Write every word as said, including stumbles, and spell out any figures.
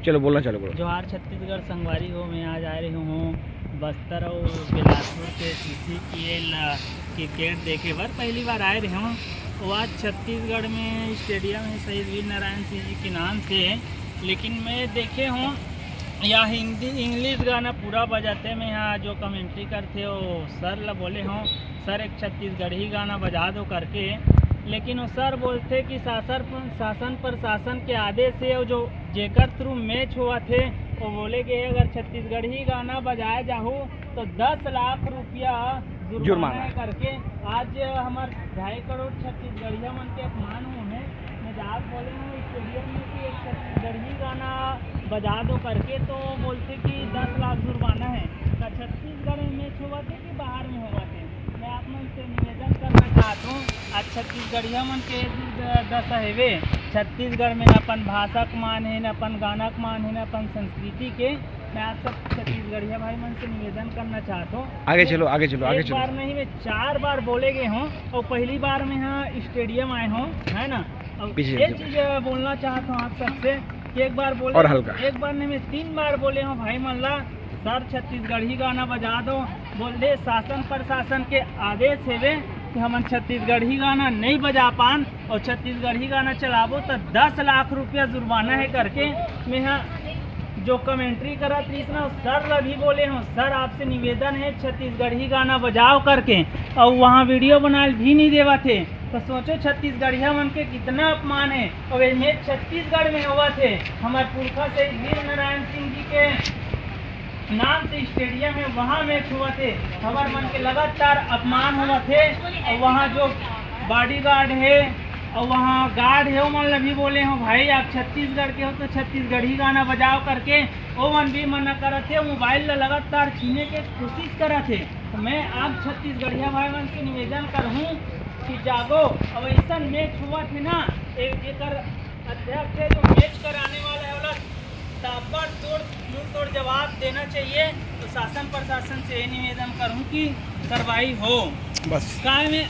चलो, बोलना चालू करो। जोहार छत्तीसगढ़ संगवारी हो, मैं आज आए रहे हूँ बस्तर और बिलासपुर के सीसीपीएल क्रिकेट देखे बर। पहली बार आए रहे हूँ। वो आज छत्तीसगढ़ में स्टेडियम है शहीद वीर नारायण सिंह जी के नाम से, लेकिन मैं देखे हूँ या हिंदी इंग्लिश गाना पूरा बजाते, मैं यहाँ जो कमेंट्री करते वो सर ला बोले हूँ, सर एक छत्तीसगढ़ी गाना बजा दो करके, लेकिन वो सर बोलते कि शासन शासन प्रशासन के आदेश है, वो जो जेकर थ्रू मैच हुआ थे, वो बोले गए अगर छत्तीसगढ़ी गाना बजाए जाहू तो दस लाख रुपया जुर्माना जुर्माना। है करके। आज हमार ढाई करोड़ छत्तीसगढ़िया मन के अपमान हुए हैं। मैं जाके बोले हूँ स्टेडियम में कि एक छत्तीसगढ़ी गाना बजा दो करके, तो बोलते कि दस लाख जुर्माना है। तो छत्तीसगढ़ में मैच हुआ थे कि बाहर में हुआ थे? मैं आप मन से निवेदन करना चाहता हूँ, आज छत्तीसगढ़िया मन के दस हेवे, छत्तीसगढ़ में न अपन भाषा के मान है, न अपन गाना के मान है, न अपन संस्कृति के। मैं आप सब छत्तीसगढ़िया भाई मन से निवेदन करना चाहता हूँ। आगे चलो, आगे चलो, आगे एक चलो। बार नहीं, मैं चार बार बोले गए हूँ और पहली बार मैं यहाँ स्टेडियम आए हूँ, है ना। अब पीछे ये चलो। चीज़ बोलना चाहता हूँ आप सबसे कि एक बार बोले और हल्का। एक बार नहीं, मैं तीन बार बोले हूँ भाई मन ला, सर छत्तीसगढ़ी गाना बजा दो। बोल दे शासन प्रशासन के आदेश हेवे कि हमन छत्तीसगढ़ी गाना नहीं बजा पान और छत्तीसगढ़ी गाना चलाबो तो दस लाख रुपया जुर्माना है करके। मैं यहाँ जो कमेंट्री करत रहीस ना, सर ला भी बोले हूँ, सर आपसे निवेदन है छत्तीसगढ़ी गाना बजाओ करके, और वहाँ वीडियो बनाए भी नहीं देवा थे। तो सोचो छत्तीसगढ़िया मन के कितना अपमान है। और ये मैच छत्तीसगढ़ में हुआ थे, हमारे पुरखा शहीद वीर नारायण सिंह जी के नाम से स्टेडियम है, वहाँ मैच हुआ थे। हमारे मन के लगातार अपमान हुआ थे। और वहाँ जो बॉडीगार्ड है और वहाँ गार्ड है, वो मन ला भी बोले हो भाई आप छत्तीसगढ़ के हो तो छत्तीसगढ़ी गाना बजाओ करके। वो मन भी मना करत थे, मोबाइल ला लगातार छीने के कोशिश करत थे। तो मैं आप छत्तीसगढ़िया भाई मन से निवेदन करहूँ कि जागो, अब ऐसा मैच हुआ थे ना, एक जेकर अध्यक्ष है जो मैच कराने वाला है, ओला ताबड़तोड़ मुंह तोड़ जवाब देना चाहिए। तो शासन प्रशासन से ये निवेदन करूँ कि कार्रवाई हो। बस। काय में